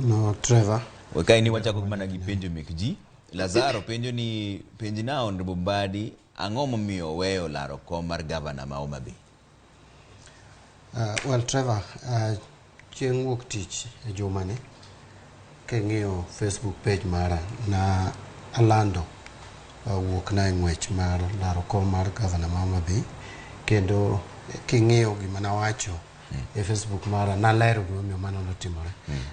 No, Trevor. We kae ni wachako mana gi penjo mek ji. Lazaro penjo ni penj na Honorable Mbadi ang'o momiyo oweyo laro kom mar gavana ma Homa Bay? Well, Trevor, chieng' wuok tich e jumani, king'iyo Facebook page mara, na alando wuok na e ng'wech mar laro kom mar gavana ma Homa Bay, kendo king'iyo gima nawacho e Facebook mara, nalero gimomiyo mano notimore.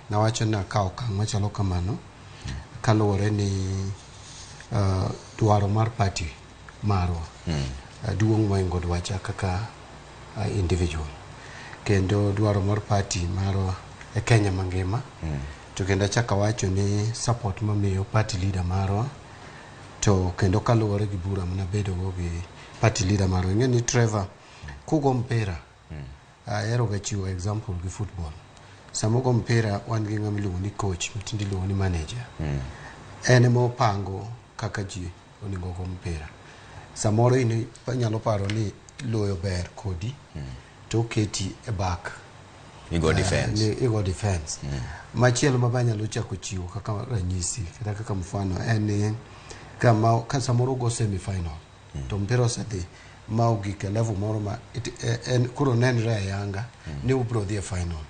Nawacho ni akawo okang' machalo kamano kaluwore ni dwaro mar party marwa duong' mohingo dwacha kaka individual, kendo dwaro mar party marwa e Kenya mangima. To kendo achako awacho ni support mamiyo party leader marwa, to kendo kaluwore gi bura manabedo go gi party leader marwa. Ing'e ni, Trevor, kugo mpira, ahero ga chiwo example gi football. Sama ugo mpira, wan gi ng'ama iluongo ni coach, matinde iluongo ni manager. En ema opango kaka ji onego go mpira. Samoro in inyalo paro ni loyo ber kodi, to oketi e back. Igo defense. Ni igo defense. Machielo ma be anyalo chako chiwo kaka ranyisi kata kaka mfano en ni kama ka samoro ugo semi final, to mpira osedhi ma ogik e level moro ma en koro nenre ayanga ni ubro dhi e final.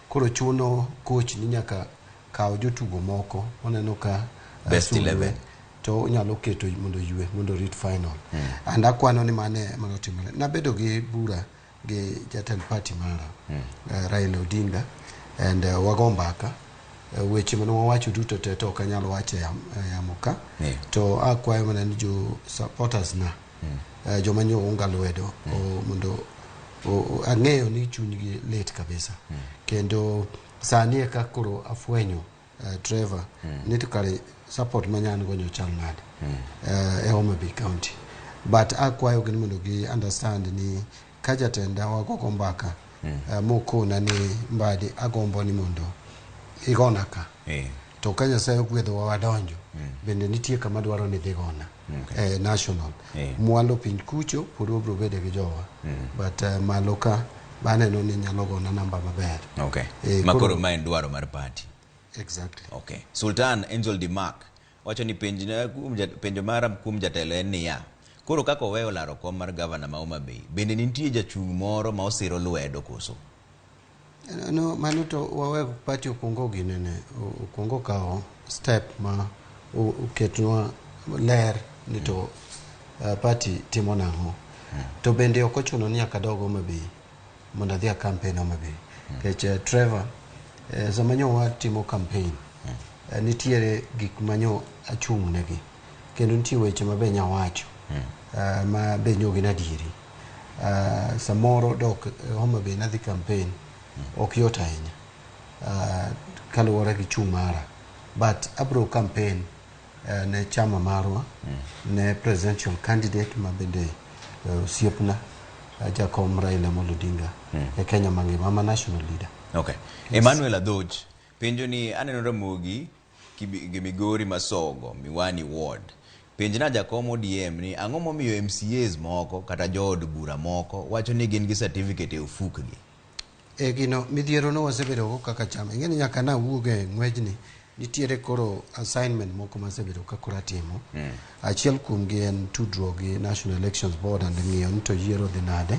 Koro chuno coach ni nyaka kaw jotugo moko oneno ka Best sulwe, 11. to onyalo keto mondo oywe mondo orit final. And akwano ni mane manotimore. Nabedo gi bura gi jatend party mara, Raila Odinga, and wago mbaka. Weche mane wawacho duto te to ok anyal wacho e yamo ka. To akwayo mana ni jo supporters na, joma nyo unga lwedo, mondo ang'eyo ni chunygi lit kabisa. Kendo sani eka koro afwenyo, Trevor, ni to kare support ma nyan go nyochal nade e Homa Bay County. But akwayo gi ni mondo gi understand ni ka jatenda wagogo mbaka, mokona ni Mbadi, agombo ni mondo igona ka, to ka Nyasaye ogwedhowa wadonjo, bende nitie kama dwaro ni dhi gona national. Mwalo piny kucho pod wabiro bedo gi jowa, but malo ka aneno ni nyalo gona namba maber. Ma koro ma en dwaro mar party. Exactly. Okay. Sultan Angel Dimak wacho ni penjo mara kuom jatelo en niya, koro kaka oweyo laro kom mar gavana ma Homa Bay, bende nitie jachung' moro ma osiro lwedo koso? No, mano to wawe party okuongo ginene, okuongo kawo step ma oketnwa ler ni to party timo nang'o. To bende ok ochuno ni nyaka adog Homa Bay mondo adhi a campaign Homa Bay. Nikech Trevor, sama nyo watimo campaign, nitiere gik manyo achung' negi. Kendo nitie weche ma be nyawacho ma be nyo gin adieri. Samoro dok Homa Bay nadhi campaign ok yot ahinya kaluwore gi chung' mara, but abro campaign ne chama marwa, ne presidential candidate ma bende osiepna, jakom Raila Amolo Odinga e Kenya mangima ma national leader. Okay. Emmanuel Adhoch penjo ni aneno Ramogi gi Migori Masogo, Miwani Ward. Penjna jakom ODM ni ang'o momiyo MCAs moko kata jood bura moko wacho ni gin gi certificate e ofukgi? E gino midhiero no wasebedo go kaka chama. Ing'e ni nyaka nawuog e ng'wejni, nitiere koro assignment moko masebedo ka koro atimo. Achiel kuomgi en tudruok gi National Elections Board and ng'iyo ni to yiero dhi nade.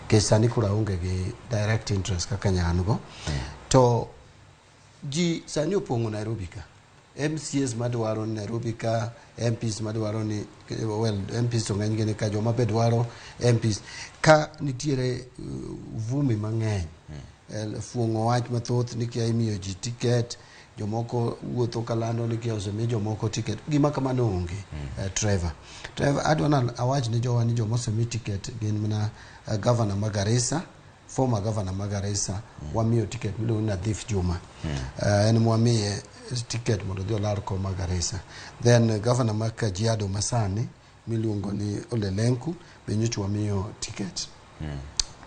Nikech sani koro aonge gi direct interest kaka nyan go. To ji sani opong'o Nairobi ka. MCAs madwaro ni Nairobi ka, MPs madwaro ni, well, MPs to ng'enygi ni ka, joma be dwaro MPs ka nitiere vumi mang'eny, fuong'o wach mathoth ni kia imiyo ji ticket, jomoko wuotho kalando ni kia osemi jomoko ticket. Gima kamano onge. Trevor, adwa na awach ne jowa ni joma osemi ticket gin mana governor ma Garissa, former governor ma Garissa, wamiyo ticket miluongo ni Nadhif Juma. En mwamiye ticket mondo odhi olar kom ma Garissa. Then governor ma Kajiado masani miluongo ni Ole Lenku be nyocha wamiyo ticket.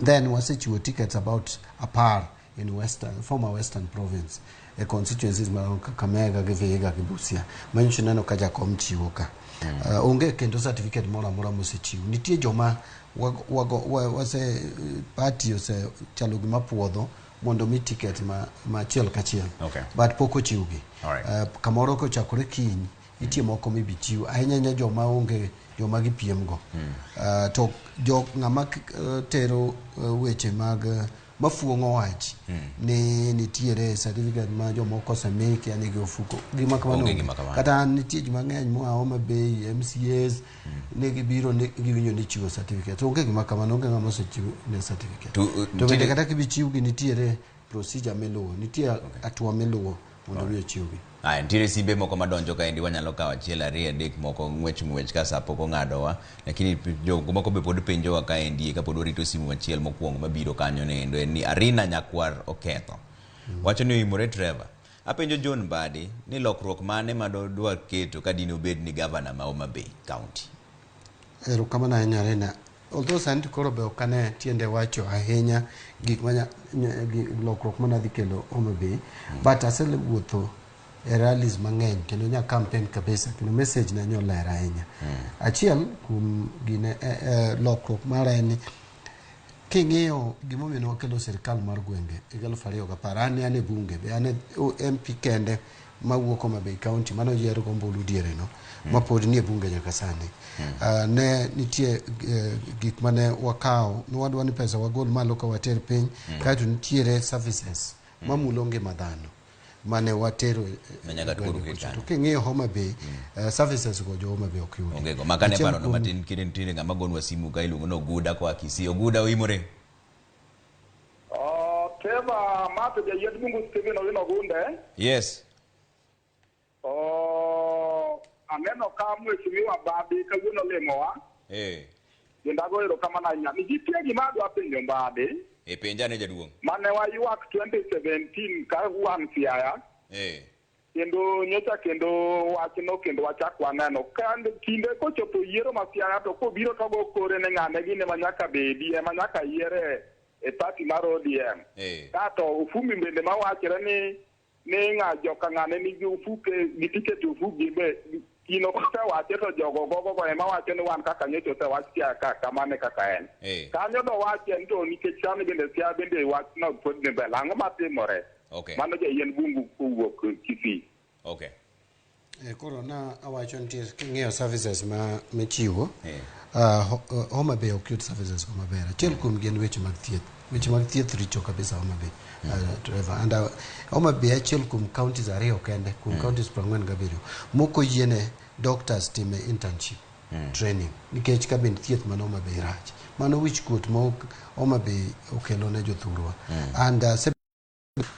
Then wasechiwo tickets about 10 in Western, former Western Province, e constituencies ma Kakamega gi Vihiga gi Busia manyocha neno ka jakom chiwo ka. Onge kendo certificate moro amora mosechiw. Nitie joma wase party osechalo gima puodho. mondo mi ticket ma, ma achiel kachiel Okay. but pok ochiwgi. Alright. Kamoro kochakore kiny nitie moko mibi chiw ahinya ahinya joma onge joma gipiem go. To jo ng'ama tero weche mag mafuong'o wach ni nitiere certificate ma jomoko osemi kia nigi ofuko gima kamano Onge onge. gima kamano. Kata an nitie ji mang'eny moa Homa Bay, MCAs ne gibiro ni giwinjo ni chiwo certificate. Onge gima kamano, onge ng'ama osechiwo ne certificate. To To bende nitiere- kata kibichiwgi nitiere procedure miluwo, nitie hatua miluwo mondo mi ochiwgi. Aya, nitiere simbe moko madonjo kaendi wanyalo kawo achiel ariyo adek moko ng'wech ng'wech ka sa pok ong'adowa lakini jomoko be pod penjowa kaendi kapod warito simu machiel mokwongo mabiro kanyo noendo en ni Arina Nyakwar Oketho wacho ni oimore Trevor apenjo John Mbadi ni lokruok mane ma dodwa keto ka dine obed ni gavana ma Homa Bay County. Erokamano ahinya Arina. Although sani to koro be ok ane tiende wacho ahinya gik ma lokruok mane adhi kelo Homa Bay, but asewuotho e rallies mang'eny kendo nya campaign kabisa kendo message na nyoler ahinya. Achiel kuom gine lokruok mara en ni king'iyo gimomiyo ne wakelo sirikal mar gwenge higa 2010 an ne an e bunge be an e MP kende mawuok Homa Bay County mane oyier gombulu diere no ma pod nie bunge nyaka sani. Ne nitie gik mane wakawo ne wadwa ni pesa wagol malo ka water piny kaeto nitiere services mamulo ngima dhano mane watero Ma nyaka gwenge koro ket kucho. kanyo. To king'iyo Homa Bay services go jo Homa Bay ok yudi. Onge go makane Achiel paro no kuom- matin kinde nitiere ng'ama gonwa simu ka iluongo ni Oguda koa Kisii. Oguda oimore. Oh, Trevor Mato jayiend Mungu Stephen Owino Gunde. Yes. Oh, aneno ka mheshimiwa Mbadi kawuono limowa. Kendo ago erokamano ahinya. Nitie gima adwa penjo Mbadi. E penja ne jaduong'. Mane waywak 2017 ka wan Siaya. Kendo nyocha kendo wachno kendo wachak waneno. Ka kinde kochopo yiero ma Siaya to kobiro to go kore ne ng'ane gini ema nyaka bedi ema nyaka yiere e party mar ODM. Kato Ufumi bende mawachre ni ng'a joka ng'ane nigi ofuke gi tiket ofukgi be gino kosewache to jogo gogogo ema wacho ni wan kaka nyocha osewach Siaya ka kamano e kaka en. Kanyo dowache ni to nikech sani bende Siaya bende wachno pod ni mbele. Ang'o matimore? Okay. Mano jayien bungu kowuok Kisii. Okay. Koro na awacho nitie king'iyo services ma michiwo Homa Bay ok yud services go maber. Achiel kuom gi en weche mag thieth. Weche mag thieth richo kabisa Homa Bay. Trevor. And Homa Bay achiel kuom counties ariyo kende kuom counties 47 moko yiene doctors time internship training nikech ka bende thieth man Homa Bay rach. Mano wich kuot ma Homa Bay okelo ne jothurwa. And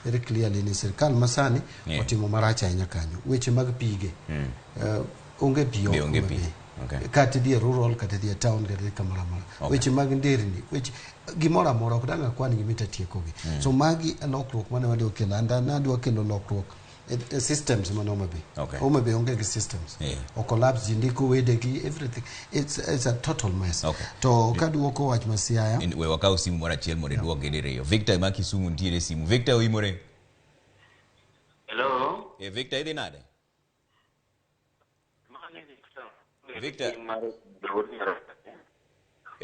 very clearly ni sirkal masani otimo marach ahinya kanyo. Weche mag pige. Onge pi Be onge Homa pi. Bay. Okay. Kata idhi e rural, kata idhi e town, kata idhi kamoro amora. Weche mag nderni, weche gimoro amora ok dang' akwan gi mita tiekogi. So magi e lokruok mane wadwa kelo. And nadwa kelo lokruok e systems man Homa Bay. Okay. Homa Bay onge gi systems. O collapse, ji ndiko wedegi, everything. It's a total mess. Okay. To kaduoko wach ma Siaya. We wakaw simu moro achiel mondo iduok gi diriyo. Victor ma Kisumu nitiere simu. Victor oimore. Hello. Victor idhi nade? Victor.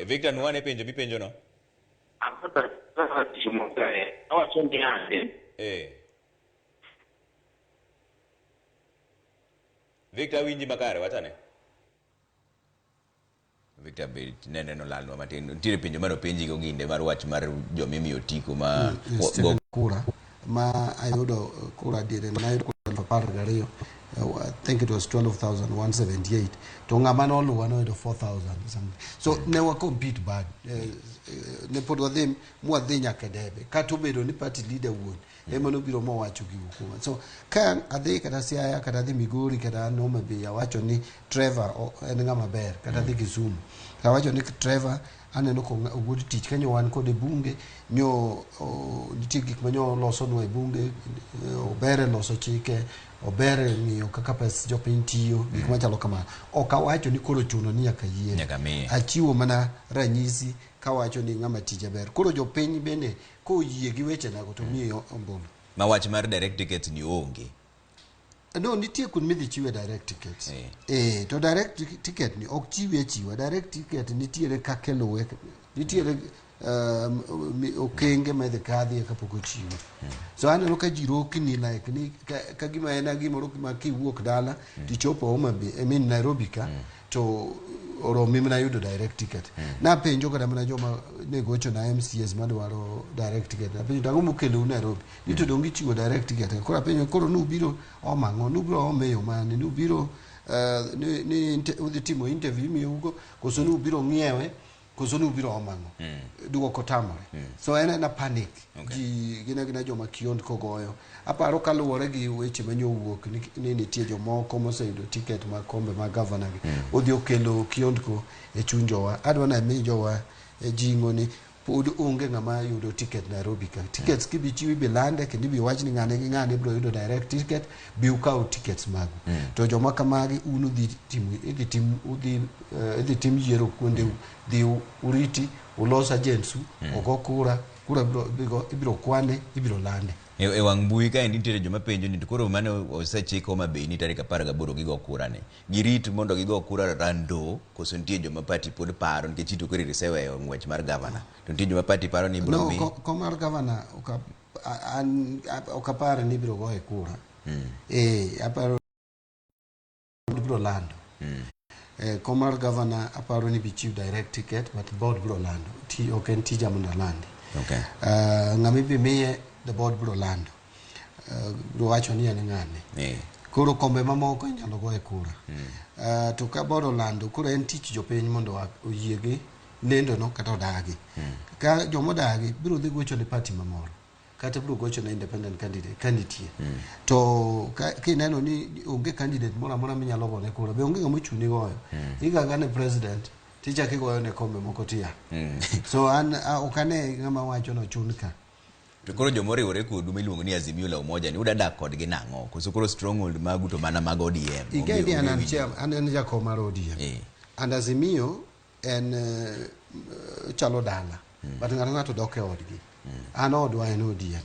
Victor nuane penjo mipenjo no. Awacho ni ande. Victor winji makare wachane. Victor be nene nolalnwa matin. Nitiere penjo mane openji go ginde mar wach mar joma imiyo otiko ma Stephen Kura ma ayudo kura diere na ayudo kura 12, I think it was 12,178 to ng'ama noluwa noyudo 4,000 something. So ne wa compete bad. Ne pod wadhi mwadhi nyaka e debe kata obedo ni party leader wuon ema nobiro mowacho gigo kuma. So ka adhi kata Siaya kata adhi Migori kata an Homa Bay awacho ni Trevor en ng'ama ber kata adhi Kisumu awacho ni Trevor aneno ko wuod tich kanyo wan kode bunge nyo nitie gik ma nyo losonwa e bunge, ober e loso chike, ober e ng'iyo kaka pes jopiny tiyo, gik machalo kamano. Ok awacho ni koro chuno ni nyaka yiere. Nyaka miye. Achiwo mana ranyisi kawacho ni ng'ama tije ber. Koro jopiny bende koyie gi wechenago to miye ombulu. Ma wach mar direct tickets ni onge. No, nitie kuond midhi chiwe direct ticket. To direct ticket ni ok chiwi achiwa. Direct ticket nitiere kaka iluwe. Nitiere Okenge ma idhi kadhie kapok ochiwe. So aneno ka ji rokni like ni ka gima en gimoro ma kiwuok dala tichopo Homa Bay, I mean Nairobi ka, to oromi mana yudo direct ticket. Napenjo kata mana joma ne gocho na MCAs madwaro direct ticket. Napenjo to ang'o mokelou Nairobi? Ni to donge ichiwo direct ticket. Koro apenjo koro nubiro omo ang'o? Nubiro ome yo mane? Nubiro ni udhi timo interview imiyougo koso nubiro ng'iewe koso nubiro omo ang'o? Duoko tamore. So en ena panic. Ji gin agina joma kiondko goyo. Aparo kaluwore gi weche manyowuok ni nitie jomoko moseyudo ticket mag kombe mag gavana gi. Odhi okelo kiondko e chuny jowa. Adwa ni ami jowa e jing'o ni pod onge ng'ama yudo ticket Nairobi ka. Tickets kibi chiw ibi lande kendo ibi wach ni ng'ane gi ng'ane biro yudo direct ticket, bi ukaw tickets magu. To joma kamagi un udhi timo idhi tim udhi idhi tim yiero kuondeu, dhi uriti ulos agents u, ogo kura, kura biro ibiro kwane, ibiro lande. E wang' mbui kaendi nitiere joma penjo ni to koro mane osechik Homa Bay ni tarik 18 gigo kura ni girit mondo gigo kura rando koso nitie joma party pod paro nikech ito koro iseweyo ng'wech mar gavana to nitie joma party paro ni ibiro No, mi kom mar gavana an ok apar ni ibiro goye kura. Aparo biro lando. Kom mar gavana aparo ni bichiw direct ticket but board biro lando. Ok en tija mondo alandi. Ng'ama ibi miye the board biro lando. Biro wacho ni en ng'ane. Koro kombe mamoko inyalo goye kura. To ka board olando, koro en tich jopiny mondo oyie gi lendo no kata odagi. Ka joma odagi biro dhi gocho ne party mamoro. Kata biro gocho ne independent candidate ka nitie. To kineno ni onge candidate moro amora minyalo gone kura, be onge ng'ama ochuni goyo. Igaga ne president, tichako igoyo ne kombe moko tiya. So an ok ane ng'ama wacho nochun ka. To koro joma oriwore kodu miluongo ni Azimio la Umoja ni uda dak kodgi nang'o? Koso koro stronghold magu to mana mag ODM? Ing'e ni an an an jakom mar ODM. And Azimio en chalo dala. But ng'ato ng'ato dok e odgi. An odwa en ODM.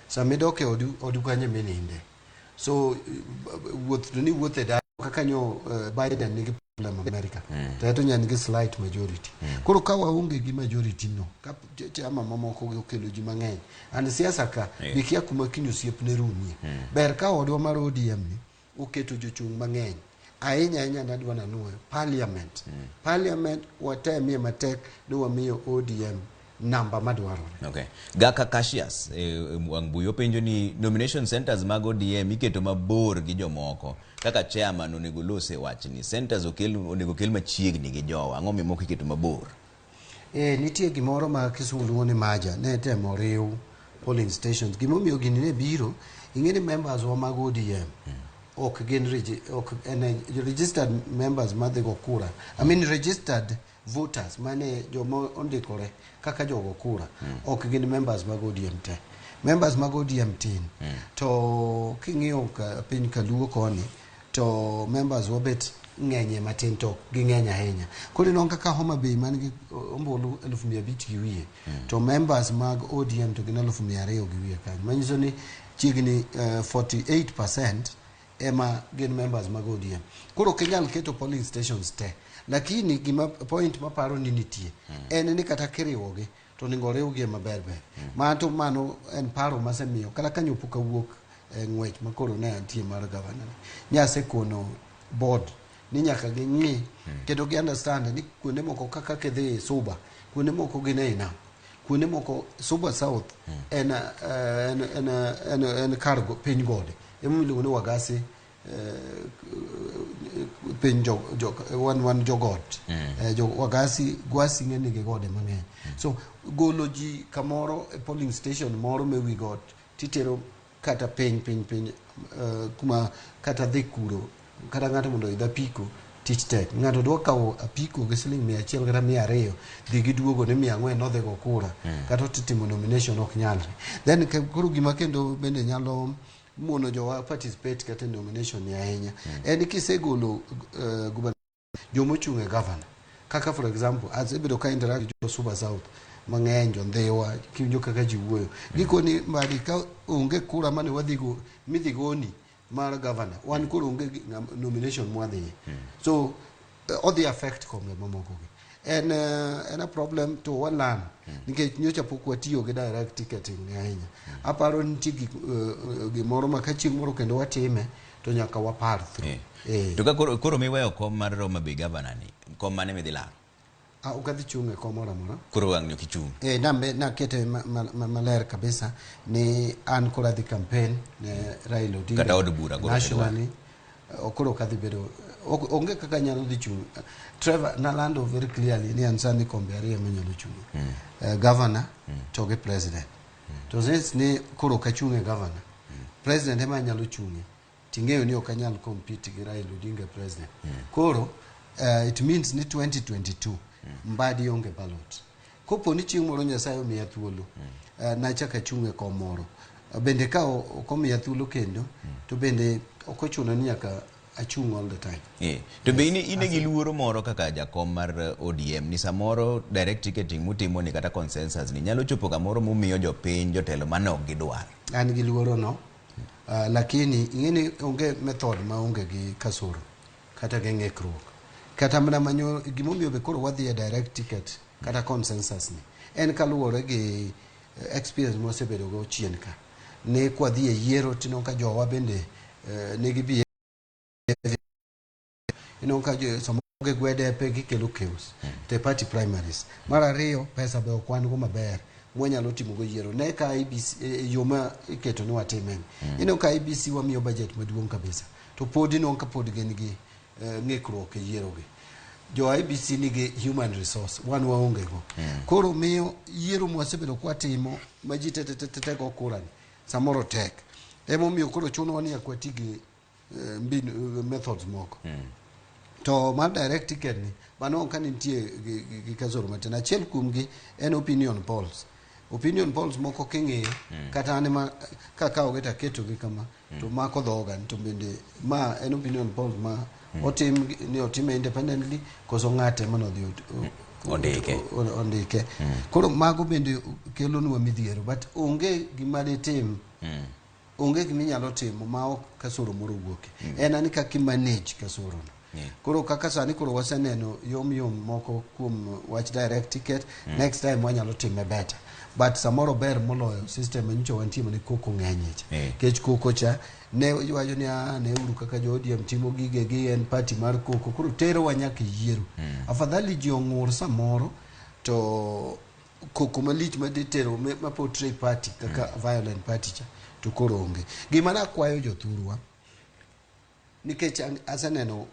Sama idok e odu, odu kanyo emininde. So wuoth to ni wuoth e dala kaka nyo Biden nigi problem America. To eto nya nigi slight majority. Koro ka waonge gi majority no, ka chama mamoko gi okelo ji mang'eny. And siasa ka, bikia kuma kiny osiepne rumie. Ber ka odwa mar ODM ni oketo jochung' mang'eny. Ahinya ahinya nadwa nanuoyo parliament. Parliament watemie matek ni wamiyo ODM namba madwarore. Okay. Gaka Cassius wang' mbui openjo ni nomination centers mag ODM iketo mabor gi jomoko kaka chairman onego lose wachni centers okel onego kel machiegni gi jowa ang'o miyo moko iketo mabor? Nitie gimoro ma kisungu luongo ni merger ne temo riw polling stations. Gimomiyo gini ne biro, ing'e ni members wa mag ODM ok gin ok en registered members madhi go kura. I mean registered voters mane joma ondikore kaka jogo kura ok gin members mag ODM te. Members mag ODM tin. To king'iyo ka piny kaluo koni to members wabet ng'enye matin to ging'eny ahinya. Koro ineno kaka Homa Bay man gi ombulu 500,000 gi wiye to members mag ODM to gin 200,000 gi wiye kanyo. Manyiso ni chiegni 48% ema gin members mag ODM. Koro ok inyal keto polling stations te. Lakini gima point maparo ni nitie en ni kata kiriwogi to onego oriwgi maber ber. Ma to mano en paro masemiyo kata kanyo pok awuok e ng'wech ma koro ne antie mar gavana ni. Nyasekono board ni nyaka ging'i kendo gi understand ni kuonde moko kaka kidhi Suba, kuonde moko gin ei nam. Kuonde moko Suba South en kar piny gode. Emomiyo iluongo ni Wagasi piny jo, wan jogot. Jo Wagasi Gwasi ng'e nigi gode mang'eny. So golo ji kamoro e polling station moro mewi got titero kata piny piny piny kuma kata dhi kuro kata ng'ato mondo oidh apiko tich tek. Ng'ato dwa kawo apiko gi siling 100 kata 200 dhi gi duogo ni 400 nodhi go kura kata otimo nomination ok nyalre. Then koro gima kendo bende nyalo mono jowa participate kata e nomination ni ahinya en kisegolo jomochung' e governor kaka for example asebedo ka interact gi jo Suba South mang'eny jo Ndhiwa kiwinjo kaka ji wuoyo gikoni mbadi ka onge kura mane wadhi go midhi goni mar governor wan koro onge nomination mwadhiye so odhi affect kombe mamoko gi. En en a problem to walan nikech nyocha pok watiyo gi direct ticketing ni ahinya. Aparo ni nitie gik, gimoro ma ka chieng' moro kendo watime to nyaka wapar through. To ka koro miweyo kom mar Homa Bay governor ni, kom mane midhi laro? Ah, ok adhi chung' e kom moro amora. Koro wang' ok ichung'. Nakete maler kabisa ni an koro adhi campaign ne Raila Odinga. Kata od bura koro nationally. Koro ok adhi bedo onge kaka anyalo dhi chung'. Trevor, nalando very clearly ni an sani kombe ariyo ema anyalo chung'. Governor to gi president. To since ni koro ok achung' e governor, president ema anyalo chung'e. Ting'eyo ni ok anyal compete gi Raila Odinga president. Koro it means ni 2022 Mbadi onge ballot. Kopo ni chieng' moro Nyasaye omiya thuolo, nachak achung' e kom moro. Bende ka ok omiya thuolo kendo, to bende ok ochuno ni nyaka achung' all the time. To be in gi luoro moro kaka jakom mar ODM ni samoro direct ticketing mutimo ni kata consensus ni nyalo chopo kamoro mumiyo jopiny jotelo mane ok gidwar? An gi luoro no. Lakini ing'e ni onge method maonge gi kasoro kata gi ng'ikruok. Kata mana manyo gimomiyo be koro wadhi e direct ticket kata consensus ni en kaluwore gi experience mwasebedo go chien ka. Ni kwadhi e yiero tineno ka jowa bende nigi behavior. Ineno ka samoro gigwe depe gikelo chaos te party primaries. Mar ariyo, pesa be ok wan go maber mwanyalo timo go yiero. Ne ka IEBC, yo ma iketo ni watime ni. Ineno ka IEBC wamiyo budget maduong' kabisa. To pod ineno ka pod gin gi ng'ikruok e yiero gi. Jo IEBC nigi human resource, wan waonge go. Koro miyo yiero mwasebedo kwatimo ma ji te te te te go kura ni, samoro tek. Emomiyo koro chunowa ni nyaka wati gi mbinu, methods moko. To mar direct ticket ni, mano ka nitie gi kasoro matin. Achiel kuom gi en opinion polls. Opinion polls moko king'iyo, kata an ema kakawogi to aketogi kama, to mako dhoga to bende ma en opinion polls ma otim ni otime independently koso ng'ate manodhi Ondike. Ondike. Koro mago bende kelonwa midhiero, but onge gima ditim. Onge gima inyalo timo ma ok kasoro moro wuoke. En ani kaka i manage kasoro no. Koro kaka sani koro waseneno yom yom moko kuom wach direct ticket, next time wanyalo time better. But samoro ber moloyo system manyocha wantie mane koko ng'enye cha. Nikech koko cha ne iwacho ni ne uru kaka jo ODM timo gigegi en party mar koko. Koro terowa nyaka e yiero. Afadhali ji ong'ur samoro to koko malich madhi tero ma portray party kaka violent party cha to koro onge. Gima nakwayo jothurwa nikech aseneno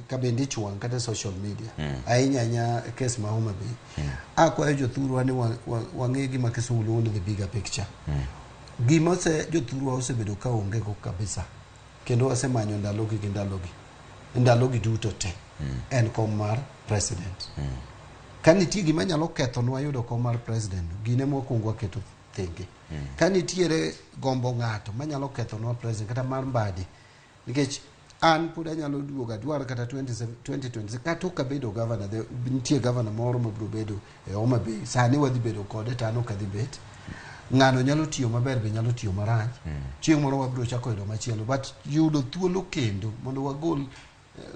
ka bende ich wang' kata social media ahinya ahinya case ma Homa Bay. Akwayo jothurwa ni wang'e gima kisungu luongo ni the bigger picture. Gima ose jothurwa osebedo ka onge go kabisa kendo wasemanyo ndalogi gi ndalogi ndalogi duto te en kom mar president. Ka nitie gima nyalo kethonwa yudo kom mar president, gine mokwongo waketo thenge. Ka nitiere gombo ng'ato manyalo kethonwa president kata mar Mbadi, nikech an pod anyalo duogo adwar kata 27 2026 kata ok abedo governor, nitie governor moro mabiro bedo e Homa Bay, sani wadhi bedo kode to an ok adhi bet. Ng'ano nyalo tiyo maber be nyalo tiyo marach. Chieng' moro wabiro chako yudo machielo, but yudo thuolo kendo mondo wagol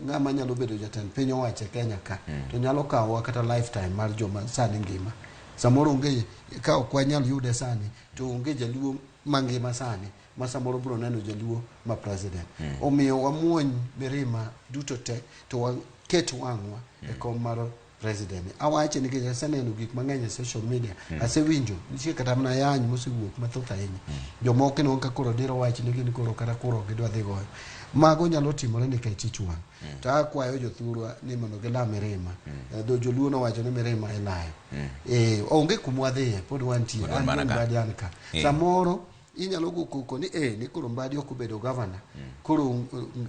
ng'ama nyalo bedo jatend piny owacho e Kenya ka to nyalo kawowa kata lifetime mar joma sani ngima. Samoro onge ka ok wanyal yude sani to onge jaluo mangima sani ma samoro biro neno jaluo ma president. Omiyo wamuony mirima duto te to waket wang'wa e kom mar president. Awache nikech aseneno gik mang'eny e social media. Asewinjo nitie kata mana yany mosewuok mathoth ahinya. Jomoko ineno ka koro diro wach ni gin koro kata kura ok gidwa dhi goyo. Mago nyalo timore nikech ich wang'. To akwayo jothurwa ni mondo gila mirima. Dho joluo nowacho ni mirima ilayo. Onge kuma wadhiye pod wantie. Pod wan An mana John ka. Mbadi an ka. Samoro inyalo go koko ni ni koro Mbadi ok obedo governor. Koro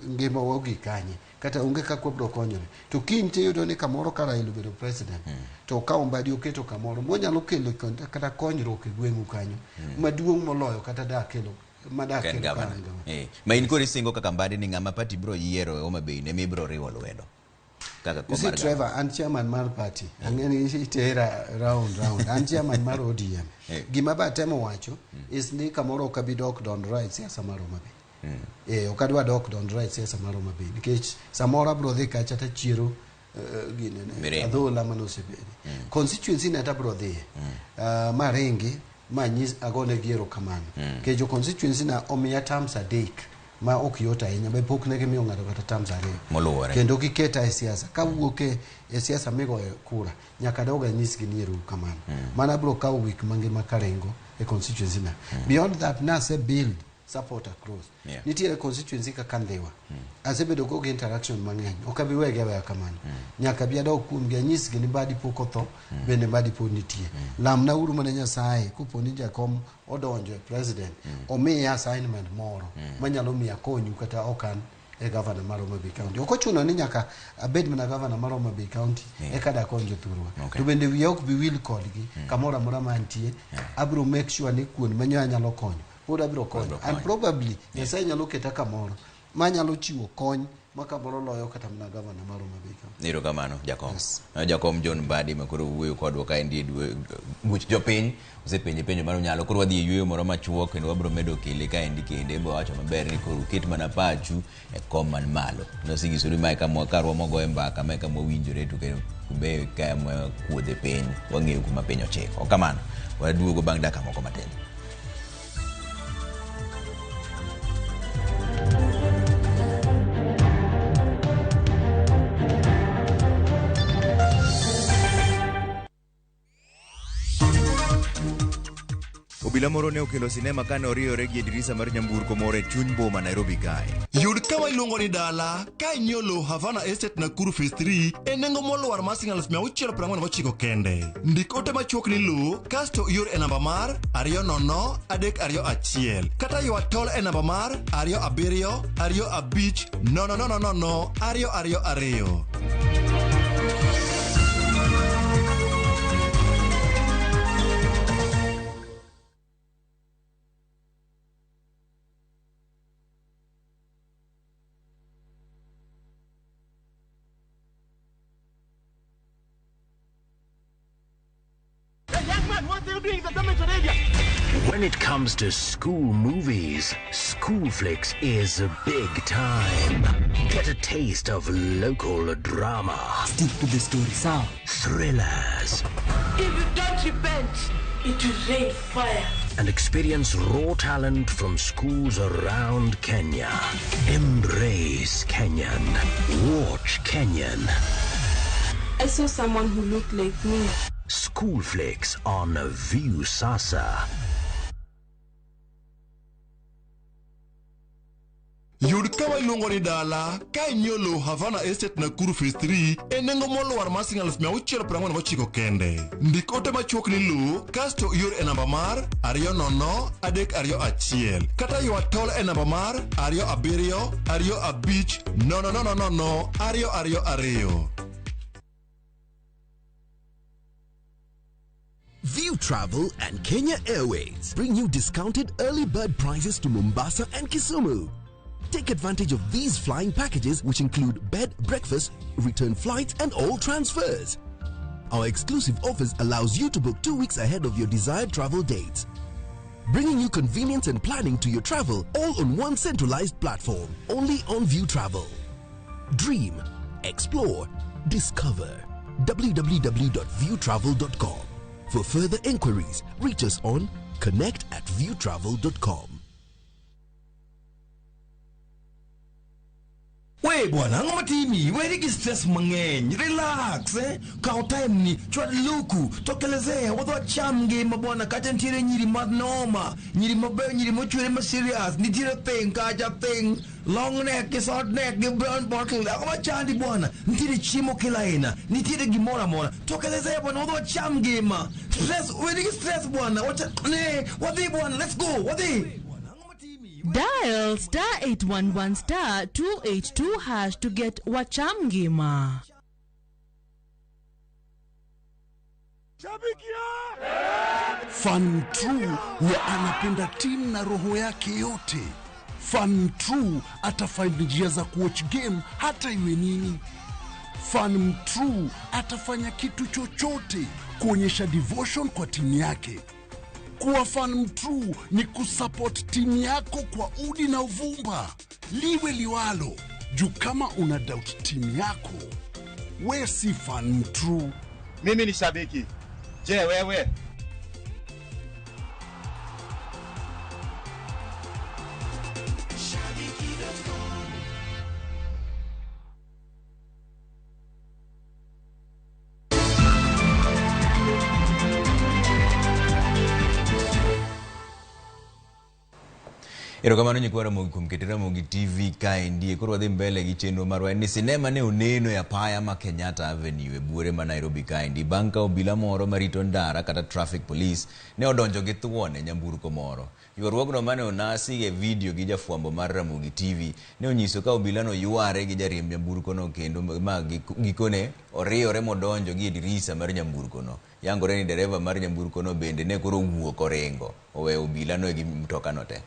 ngima wa ogik kanye. Kata onge kaka wabiro konyore. To kiny tiyudo ni kamoro ka Raila obedo president, to okawo Mbadi oketo kamoro monyalo kelo kata konyruok e gweng'u kanyo. Maduong' moloyo kata da kelo ma da Ken kelo governor. ka en governor. Ma in koro isingo kaka Mbadi ni ng'ama party biro yiero e Homa Bay ne mibiro riwo lwedo. Kaka kom You see, mar governor. Trevor, an chairman mar party. Ang'e ni itera round round. An chairman mar ODM. Gima ba temo wacho is ni kamoro ok abi dok dondora e siasa mar Homa Bay. Ok adwa dok dondora e siasa mar Homa Bay nikech samoro abiro dhi kacha tachiero gine adhola manosebede. Constituency na tabro dhiye. Maringi ma nyis agone gi erokamano. Kejo constituency na omiya terms adek ma ok yot ahinya, be pok ne gimiyo ng'ato kata terms ariyo. Moluwore. Kendo giketa e siasa. Kawuok e siasa migoyo kura, nyaka dog anyisgi ni ero kamano. Mana bro kawo week mangima karingo e constituency na. Beyond that, nase build support across. Nitiere constituency kaka Ndhiwa. Asebedo go gi interaction mang'eny. Ok abi wegi aweya kamano. Nyaka bi adog kuomgi anyisgi ni Mbadi pok otho, bende Mbadi pod nitie. Lamna uru mana Nyasaye kopo ni jakom odonjo e president, omiya assignment moro manyalo miyo akonyu kata ok an e governor mar Homa Bay County. Ok ochuno ni nyaka abed mana governor mar Homa Bay County eka dakony jothurwa. To bende wiya ok bi wil kodgi kamoro amora ma antie. Abiro make sure ni kuond ma anyalo konyo pod abiro konyo. And probably Nyasaye nyalo keta kamoro manyalo chiwo kony ma kamoro loyo kata mana governor mar Homa Bay County. Erokamano jakom. Yes. Jakom John Mbadi ma koro wuoyo kodwa kaendi e buch jopiny osepenje penjo mar unyalo koro wadhi e yueyo moro machuok kendo wabiro medo kele kaendi kendo ebo wacho maber ni koro uket mana pachu e kom man malo nosinyiso ni mae kama karwa mogoye mbaka mae kama wawinjore to kendo be kama kuodhe piny wang'eyo kuma piny ochiko kamano waduogo bang' dakika moko matin. Obila moro ne okelo sinema kane oriyore gi e dirisa mar nyamburko moro e chuny boma Nairobi kae. Yud kama iluongo ni dala ka inyiewo lowo Havana Estate Nakuru Phase 3 e nengo molwar mar siling 649 kende. Ndik ote machuok ni lowo kasto ior e namba mar 20321 kata ywa tol e namba mar 27 25 000 222. When it comes to school movies, Schoolflix is big time. Get a taste of local drama. Stick to the story, sawa? Thrillers. If you don't repent, it will rain fire. And experience raw talent from schools around Kenya. Embrace Kenyan. Watch Kenyan. I saw someone who looked like me. Schoolflix on Viusasa. Yud kama iluongo ni dala ka inyiewo lowo Havana Estate Nakuru Phase 3 e nengo molwar mar siling 649 kende. Ndik ote machuok ni lowo kasto ior e namba mar 20321 kata ywa tol e namba mar 27 25 000 222. View Travel and Kenya Airways bring you discounted early bird prices to Mombasa and Kisumu. Take advantage of these flying packages, which include bed, breakfast, return flights, and all transfers. Our exclusive offers allows you to book 2 weeks ahead of your desired travel dates, bringing you convenience and planning to your travel all on one centralized platform, only on View Travel. Dream, explore, discover. www.viewtravel.com. For further inquiries, reach us on connect@viewtravel.com. We bwana, ang'o matimi? Weri gi stress mang'eny. Relax, eh? Kaw time ni, chwal luku, tokelezea, wadhi wacham ngima bwana, kacha nitiere nyiri manoma, nyiri mabeyo, nyiri mochwere ma serious, nitiere thing kacha thing, long neck gi short neck gi brown bottle. Ang'o machandi bwana? Nitiere chiemo kila aina, nitiere gimoro amora. Tokelezea bwana, wadhi wacham ngima. Stress, weri gi stress bwana. Wacha, ne, wadhi bwana, let's go, wadhi. Dial *811 *282# to get Wacham Ngima. Fan true huwa anapenda timu na roho yake yote. Fan true atafind njia za kuwatch game hata iwe nini. Fan true atafanya kitu chochote kuonyesha devotion kwa timu yake. Kuwa fan true ni kusupport timu yako kwa udi na uvumba, liwe liwalo. Juu kama una doubt timu yako, We si fan true. Mimi ni shabiki. Je, wewe? Erokamano nyikwa Ramogi kuom keto Ramogi TV kaendi. Koro wadhi mbele gi chenro marwa en ni sinema ne oneno e apaya ma Kenyatta Avenue e buore ma Nairobi kaendi bang' ka obila moro marito ndara kata traffic police ne odonjo gi thuon e nyamburko moro. Ywaruogno mane onasi e video gi jafwambo mar Ramogi TV ne onyiso ka obilano yware gi jariemb nyamburkono kendo ma gikone oriyore modonjo gi e dirisa mar nyamburkono. Yangore ni dereva mar nyamburkono bende ne koro owuok oringo oweyo obilano gi mtokano te.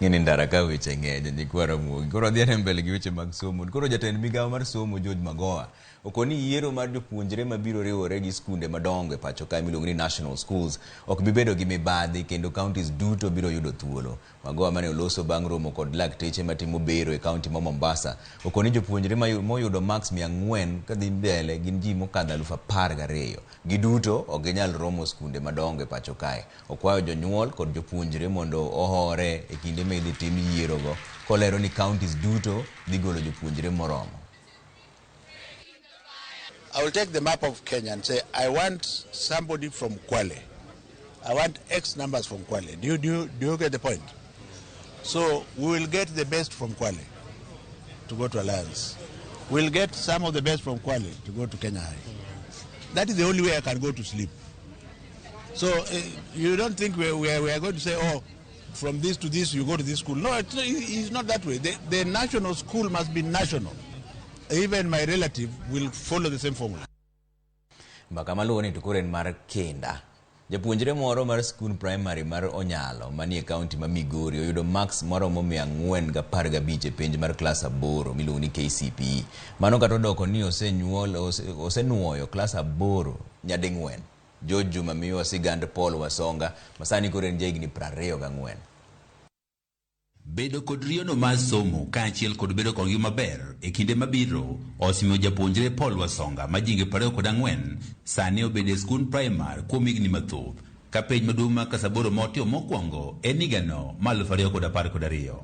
Ng'eni ndara ka weche ng'eny nyikwa Ramogi. Koro wadhi ane mbele gi weche mag somo. Koro jatend migawo mar somo George Magoha okoni yiero mar jopuonjre mabiro riwore gi skunde madongo e pacho kae miluongo ni National Schools ok bi bedo gi mibadhi kendo counties duto biro yudo thuolo. Magoha mane oloso bang' romo kod lakteche matimo bero e kaunti ma Mombasa okoni jopuonjre moyudo marks 400 kadhi mbele gin ji mokadho 12,000. Giduto ok ginyal romo skunde madongo e pacho kae. Okwayo jonyuol kod jopuonjre mondo ohore e kinde ma idhi tim yierogo kolero ni counties duto dhi golo jopuonjre moromo. I will take the map of Kenya and say, I want somebody from Kwale. I want X numbers from Kwale. Do you get the point? So we will get the best from Kwale to go to Alliance. We'll get some of the best from Kwale to go to Kenya High. That is the only way I can go to sleep. So you don't think we are going to say, oh, from this to this, you go to this school. No, it's not that way. The national school must be national. Even my relative will follow the same formula. Mbaka maluwo ni to koro en mar kenda. Japuonjre moro mar skund primary mar Onyalo manie kaunti ma Migori oyudo marks maromo 415 e penj mar klas 8 miluongo ni KCPE. Mano kata odoko ni osenuoyo klas 8 nyading'wen. George Juma miyowa sigand Paul Wasonga masani koro en jahigni 24. Bedo kod riyono mar somo kaachiel kod bedo kod ngima maber e kinde mabiro osemiyo japuonjre Paul Wasonga ma jahigni 24 sani obedo e skund primar kuom higni mathoth ka penj maduong' mar klas 8 motimo mokwongo en higano mar 2012.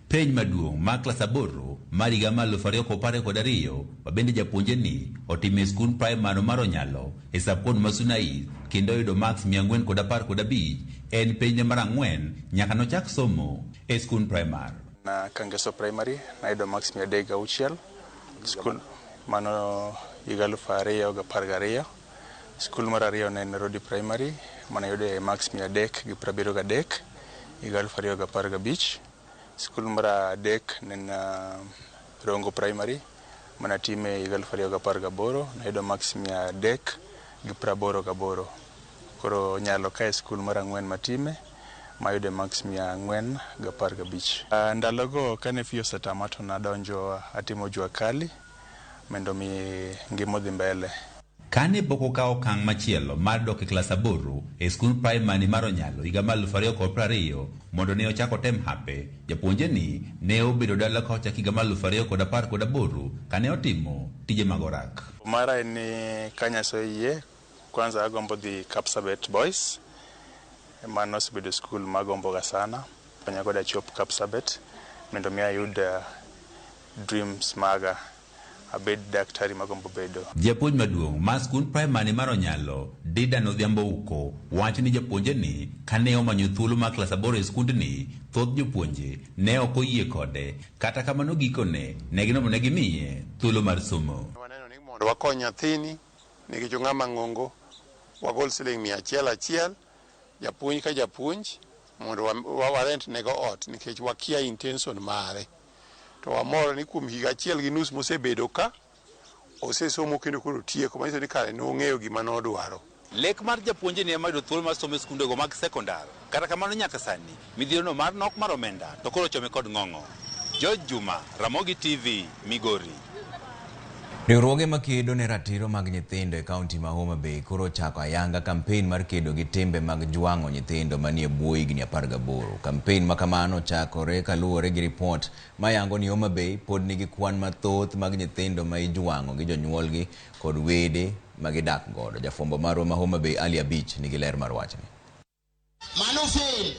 Penj maduong' mar klas 8 mar higa mar 2012 ma bende japuonjre ni otimo e skund primar mar Onyalo e sub-county ma Suna East kendo oyudo marks 415 en penjne mar 4 nyaka nochak somo e skund primar. Na Kangeso Primary nayudo marks 306 skul mano higa 2012. Skul mar ariyo ne en Rodi Primary manayudo marks 373 higa 2015. Skul mar adek ne en Rongo Primary manatime higa 2018 nayudo marks 388. Koro Onyalo kae skul mar 4 matime mayude marks 415. Ndalogo kane fee osetama to nadonjo atimo jua kali mondo mi ngima odhi mbele. Kane pok okawo okang' machielo mar dok e klas 8 e skund primary mar Onyalo higa mar 2020 mondo ne ochak otem hape, japuonjre ni ne obedo dala ka ochak higa mar 2018 kane otimo tije mag orak. Mara en ni ka Nyasaye oyie, kwanza agombo dhi Kapsabet Boys. Mano osebedo skul magomboga sana. Konya goda chop Kapsabet mondo mi ayud dreams maga. abed daktari magombo bedo. Japuonj maduong' mar skund primary mar Onyalo, Dedan Odhiambo Uko, wacho ni japuonje ni kane omanyo thuolo mar klas aboro e skundni, thoth jopuonje ne ok oyie kode. Kata kamano gikone, ne ginomo ne gimiye thuolo mar somo. Waneno ni mondo wakony nyathini nikech ong'ama ng'ongo, wagol siling 100 achiel, japuonj ka japuonj, mondo warent nego ot nikech wakia intention mare. To wamor ni kuom higa 1.5 mosebedo ka, osesomo kendo koro tieko, manyiso ni kare nong'eyo gima nodwaro. Lek mar japuonje ni ema yudo thuolo mar somo e skundego mag sekondar. Kata kamano nyaka sani, midhierono mar nok mar omenda to koro chome kod ng'ong'o. George Juma, Ramogi TV, Migori. Riwruoge makedo ne ratiro mag nyithindo e kaunti ma Homa Bay koro ochako ayanga kampen mar kedo gi timbe mag jwang'o nyithindo manie bwo higni 18. Kampen ma kamano ochakore kaluwore gi ripot mayango ni Homa Bay pod nigi kwan mathoth mag nyithindo ma ijwang'o gi jonyuolgi kod wede ma gidak godo. Jafwambo marwa ma Homa Bay Ali Abich nigi ler mar wachni. Mano fail.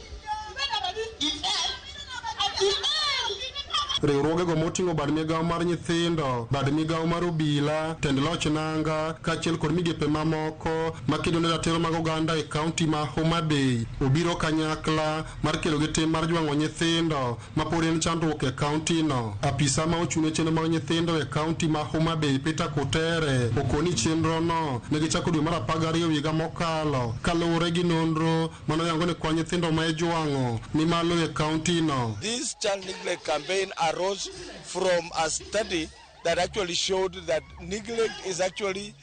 Riwruogego moting'o bad migawo mar nyithindo, bad migawo mar obila, tend loch nanga, kaachiel kod migepe mamoko makedo ne ratiro mag oganda e kaunti ma Homa Bay obiro kanyakla mar kedo gi tim mar jwang'o nyithindo ma pod en chandruok e kaunti no. Apisa ma ochung' ne chenro mag nyithindo e kaunti ma Homa Bay Peter Kutere okoni chenro no ne gichako dwe mar 12 higa mokalo kaluwore gi nonro manoyango ni kwan nyithindo ma ijwang'o ni malo e kaunti no. This child neglect campaign arose from a study that actually showed that neglect is actually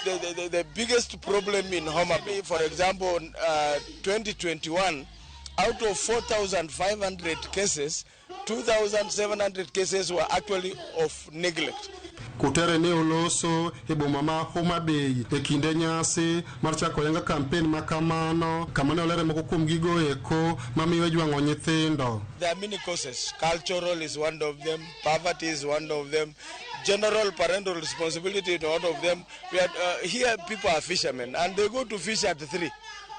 the biggest problem in Homa Bay. For example, 2021, out of 4,500 cases, 2,700 cases were actually of neglect. Kutere ne oloso e boma ma Homa Bay e kinde nyasi mar chako yanga kampen ma kamano kama ne olere moko kuom gigo eko mamiyo jwang'o nyithindo. There are many causes. Cultural is one of them, poverty is one of them, general parental responsibility is one of them. We are, here people are fishermen and they go to fish at 3.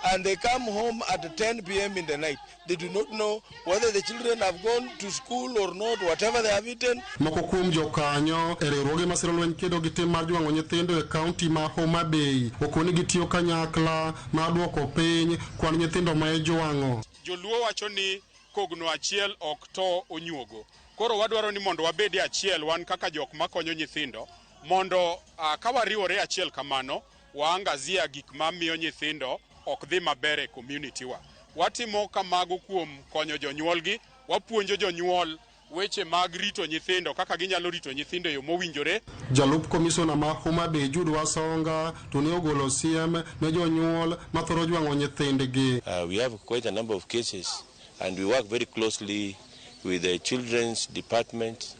And they come home at 10 p.m. in the night. They do not know whether the children have gone to school or not, whatever they have eaten. Moko kuom jokanyo e riwruoge masiro lweny kedo gi tim mar jwang'o nyithindo e kaunti ma Homa Bay okoni gitiyo kanyakla mar duoko piny kwan nyithindo ma ijwang'o. Joluo wacho ni kogno achiel ok to onyuogo. Koro wadwaro ni mondo wabed achiel wan kaka jok makonyo nyithindo mondo ka wariwore achiel kamano waangazia gik mamiyo nyithindo ok dhi maber e community wa. Watimo kamago kuom konyo jonyuolgi, wapuonjo jonyuol weche mag rito nyithindo kaka ginyalo rito nyithindo e yo mowinjore. Jalup komisona ma Homa Bay Jude Wasonga to ne ogolo siem ne jonyuol mathoro jwang'o nyithindgi. We have quite a number of cases and we work very closely with the children's department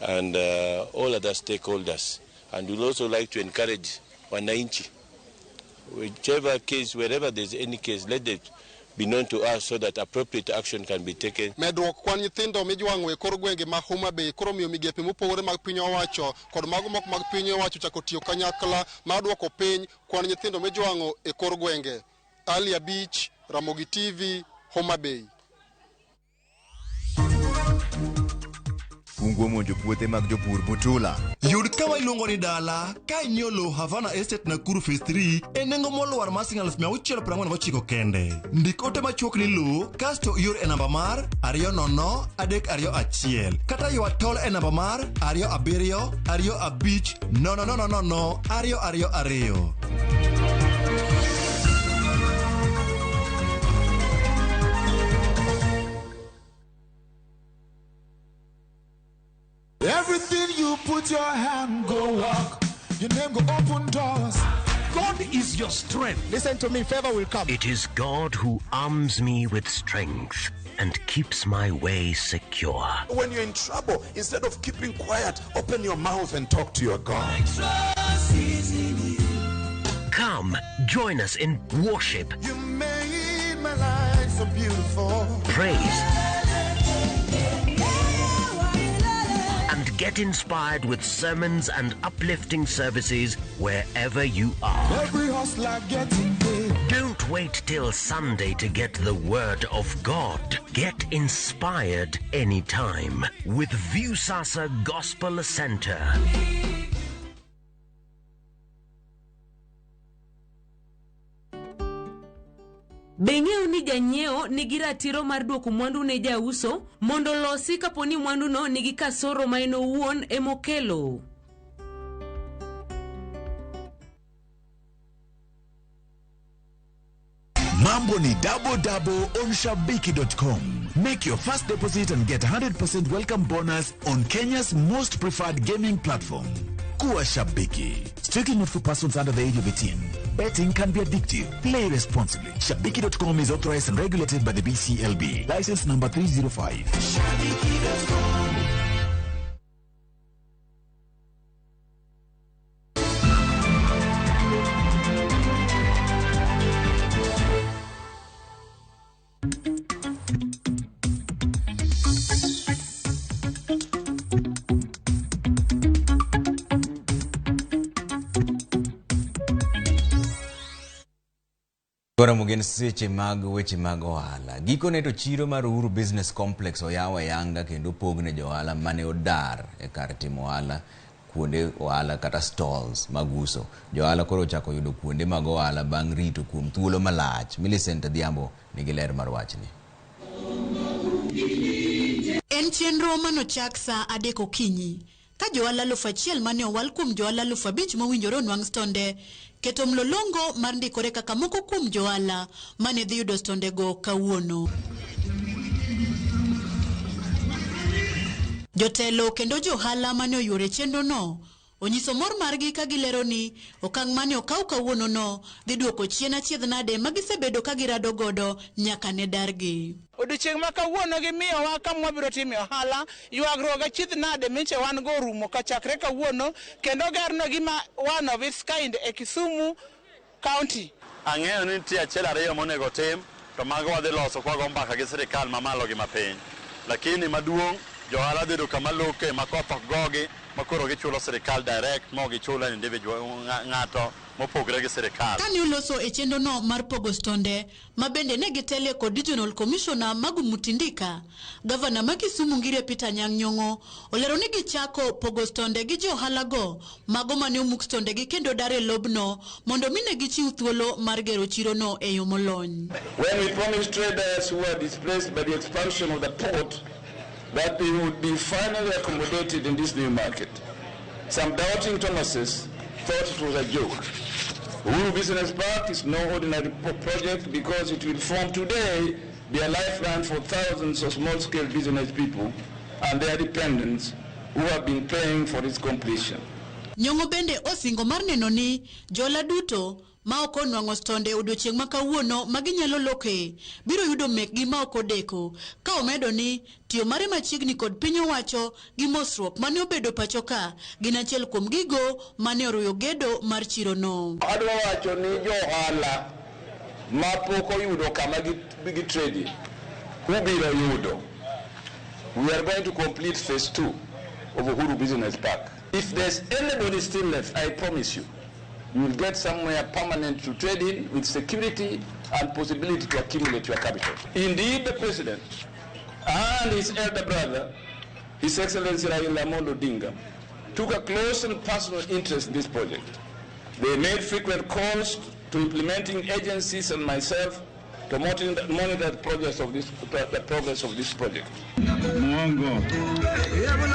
and all other stakeholders, and we'll also like to encourage wananchi. Whichever case, wherever there's any case, let it be known to us so that appropriate action can be taken. Medruok kwan nyithindo mijwang'o e kor gwenge ma Homa Bay koro miyo migepe mopogore mag piny owacho kod mago moko mag piny owacho chako tiyo kanyakla mar duoko piny kwan nyithindo mijwang'o e kor gwenge. Ali Abich, Ramogi TV, Homa Bay. Kungu omonjo puothe mag jopur Butula. Yud kama iluongo ni dala ka inyiewo lowo Havana Estate Nakuru Phase 3 e nengo molwar mar siling 649 kende. Ndik ote machuok ni lowo kasto ior e namba mar 20321 kata ywa tol e namba mar 27 25 0 0 0 2 2 2. Everything you put your hand go walk. Your name go open doors. God is your strength. Listen to me, favor will come. It is God who arms me with strength and keeps my way secure. When you're in trouble, instead of keeping quiet, open your mouth and talk to your God. My trust is in you. Come, join us in worship. You made my life so beautiful. Praise. And get inspired with sermons and uplifting services wherever you are. Every hustler getting paid. Don't Don't wait till Sunday to get the Word of God. Get inspired anytime with Viusasa Gospel Center. Be ing'eyo ni janyiewo nigi ratiro mar duoko mwandu ne jauso mondo olosi kapo ni mwanduno nigi kasoro ma en owuon emokelo? Mambo ni double double on Shabiki.com. Make your first deposit and get 100% welcome bonus on Kenya's most preferred gaming platform. Kuwa Shabiki. Strictly not for persons under the age of 18. Betting can be addictive. Play responsibly. Shabiki.com is authorized and regulated by the BCLB. License number 305. Shabiki.com. Koro gin seche mag weche mag ohala. Gikone to chiro mar Uhuru Business Complex oyaw ayanga kendo opog ne johala mane odar e kar timo ohala kuonde ohala kata stalls mag uso. Johala koro ochako yudo kuonde mag ohala bang' rito kuom thuolo malach. Millicent Adhiambo nigi ler mar wachni. En chenro manochak saa 3 okinyi ka johala 1000 mane owal kuom johala 5000 mowinjore onwang' stonde keto mlolongo mar ndikore kaka moko kuom johala mane dhi yudo stondego kawuono. Jotelo kendo johala mane oyuore chenrono onyiso mor margi ka gilero ni okang' mane okaw kawuonono dhi duoko chien achiedh nade ma gisebedo ka girado godo nyaka ne dargi. Odiochieng' ma kawuono gimiyowa kama wabiro time ohala, ywagruok achiedh nade miche wan go orumo kachakre kawuono, kendo gerno gima one of its kind e Kisumu County. Ang'eyo ni nitie achiel ariyo monego tim, to mago wadhi loso kwa go mbaka gi sirikal mamalo gi mapiny. Lakini maduong' johala dhi yudo kama loke ma koth ok gogi, ma koro gichulo sirikal direct, ma ok gichulo individual ng'ato mopogre gi sirikal. Kane oloso e chenrono mar pogo stonde, ma bende ne gitelie kod Regional Commissioner Magu Mutindika, Gavana ma Kisumu Ngire Peter Anyang' Nyong'o olero ni gichako pogo stonde gi johalago mago mane omuk stondegi kendo dar e lobno mondo mi ne gichiw thuolo mar gero chirono e yo molony. When we promised traders who were displaced by the expansion of the port that they would be finally accommodated in this new market, some doubting Thomases thought it was a joke. Uhuru Business Park is no ordinary project because it will form today be a lifeline for thousands of small-scale business people and their dependents who have been paying for its completion. Nyong'o bende osingo mar neno ni jola duto ma ok onwang'o stonde odiochieng' ma kawuono ma ginyalo loke biro yudo mekgi ma ok odeko, ka omedo ni tiyo mare machiegni kod piny owacho gi mosruok mane obedo pacho ka gin achiel kuom gigo mane oruyo gedo mar chirono. Adwa wacho ni johala ma pok oyudo kama gitredi ubiro yudo. We are going to complete phase 2 of Uhuru Business Park. If there's anybody still left, I promise you, you will get somewhere permanent to trade in with security and possibility to accumulate your capital. Indeed, the President and his elder brother, His Excellency Raila Amolo Odinga, took a close and personal interest in this project. They made frequent calls to implementing agencies and myself to monitor the progress of this project. Mwongo.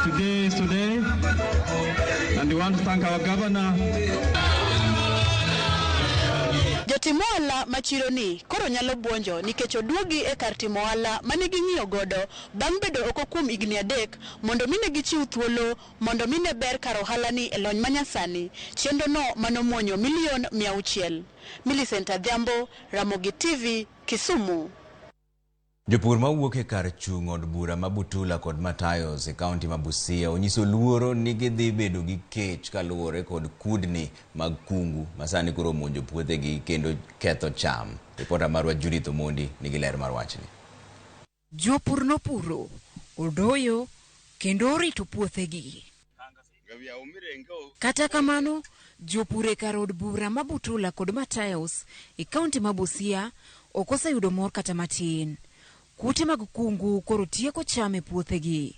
Today is today, and we want to thank our governor. Jotim ohala ma chironi koro nyalo buonjo nikech oduogi e kar timo ohala mane ging'iyo godo bang' bedo oko kuom higni 3 mondo mine gichiw thuolo mondo mine ber kar ohala ni e lony manyasani. Chenrono manomuonyo milion 600. Millicent Adhiambo, Ramogi TV, Kisumu. Jopur mawuok e kar chung' od bura ma Butula kod Matayos e kaunti ma Busia onyiso luoro ni gidhi bedo gi kech kaluwore kod kudni mag kungu ma sani koro omonjo puothegi kendo ketho cham. Ripota marwa Judith Omondi nigi ler mar wachni. Jopur nopuro, odoyo kendo orito puothegi. Kata kamano, Jopur e kar od bura ma Butula kod Matayos e kaunti ma Busia ok oseyudo mor kata matin. Kute mag kungu koro tieko cham e puothegi.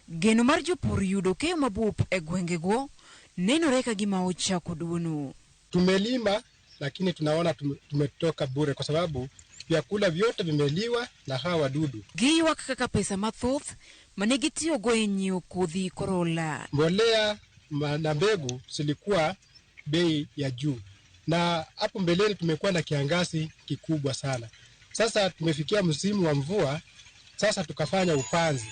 Geno mar jopur yudo keyo mabup e gwengego nenore ka gima ochako duono. Tumelima lakini tunaona tumetoka bure kwa sababu vyakula vyote vimeliwa na hawa wadudu. Giywak kaka pesa mathoth mane gitiyogo e nyiewo kodhi koro olal. Mbolea na mbegu zilikuwa bei ya juu, na hapo mbeleni tumekuwa na kiangazi kikubwa sana. Sasa tumefikia msimu wa mvua, sasa tukafanya upanzi,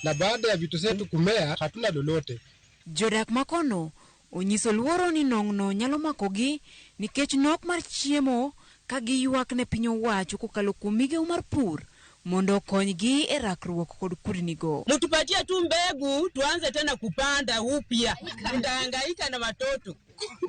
na baada ya vitu zetu kumea hatuna lolote. Jodak makono onyiso luoro ni nong'no nyalo makogi nikech nok mar chiemo ka giywak ne piny owacho kokalo kuom migawo mar pur mondo okonygi e rakruok kod kudnigo. Mtupatie tu mbegu tuanze tena kupanda upya, tutahangaika na watoto.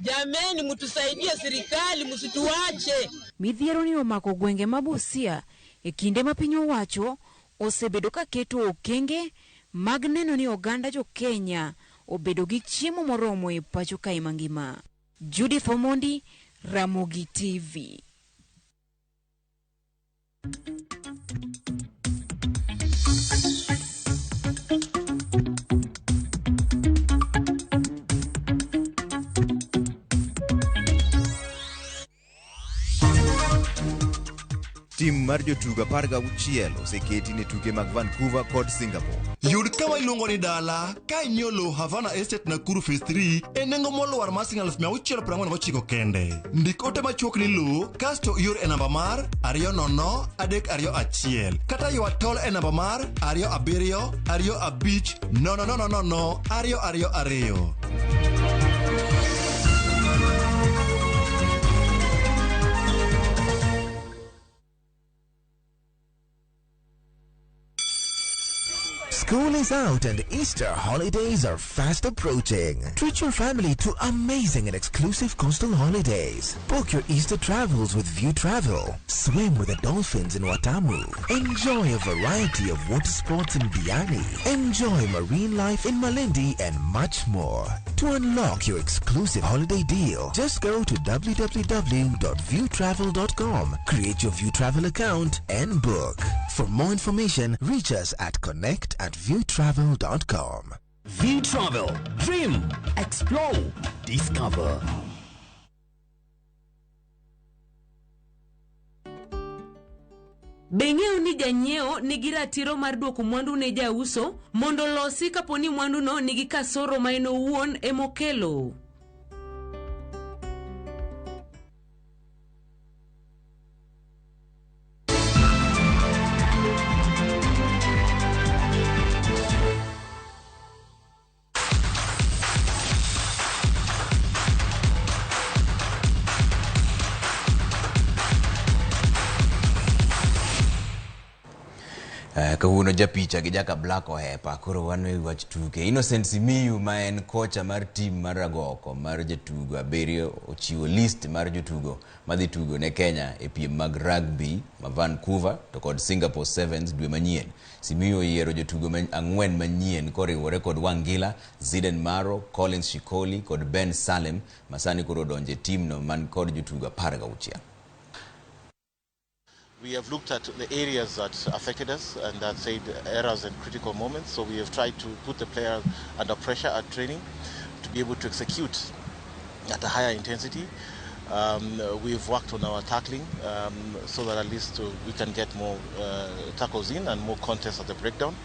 Jameni, mtusaidie serikali, msituache. Midhiero ni omako gwenge ma Busia e kinde ma piny owacho osebedo ka keto okenge mag neno ni oganda jo Kenya obedo gi chiemo moromo e pacho kae mangima. Judith Omondi, Ramogi TV. Tim mar jotugo 16 oseketi ne tuke mag Vancouver kod Singapore. Yud kama iluongo ni dala ka inyiewo lowo Havana Estate Nakuru Phase 3 e nengo molwar mar siling 649 kende. Ndik ote machuok ni lowo kasto ior e namba mar 20321 kata ywa tol e namba mar 27 25 0 0 0 2 2. School is out and Easter holidays are fast approaching. Treat your family to amazing and exclusive coastal holidays. Book your Easter travels with View Travel. Swim with the dolphins in Watamu. Enjoy a variety of water sports in Diani. Enjoy marine life in Malindi and much more. To unlock your exclusive holiday deal, just go to www.viewtravel.com, create your View Travel account and book. For more information, reach us at connect@viewtravel.com. View Travel. Dream, explore, discover. Be ing'eyo ni janyiewo nigi ratiro mar duoko mwandu ne jauso mondo olosi kapo ni mwanduno nigi kasoro ma en owuon emokelo? Kawuono japicha gi Jaka Black ohepa, koro wan e wach tuke. Innocent Simiyu ma en kocha mar tim mar agoko mar jotugo 7 ochiwo list mar jotugo madhi tugo ne Kenya e piem mag rugby ma Vancouver to kod Singapore Sevens dwe manyien. Simiyu oyiero jotugo 4 manyien koriwore kod Wangila, Ziden Maro, Collins Shikoli kod Ben Salem masani koro odonje timno man kod jotugo 16. We have looked at the areas that affected us and that said errors and critical moments. So we have tried to put the players under pressure at training to be able to execute at a higher intensity. We've worked on our tackling so that at least we can get more tackles in and more contests at the breakdown.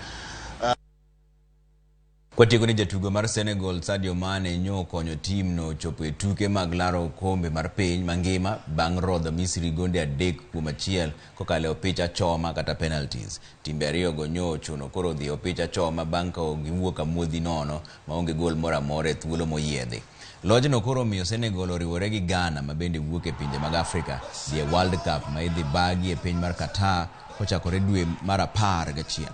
Kwatieko ni jatugo mar Senegal Sadio Mane nyo konyo tim no chopo e tuke mag laro okombe mar piny mangima bang' rodho Misri gonde 3-1 kokalo e opich achoma kata penalties. Timbe ariyogo nyo ochuno koro dhi e opich achoma bang' ka giwuok amodhi nono maonge gol moro amora e thuolo moyiedhi. Lojno koro omiyo Senegal oriwore gi Ghana ma bende wuok e pinje mag Afrika dhi e World Cup ma idhi bagi e piny mar Qatar kochakore dwe mar 11.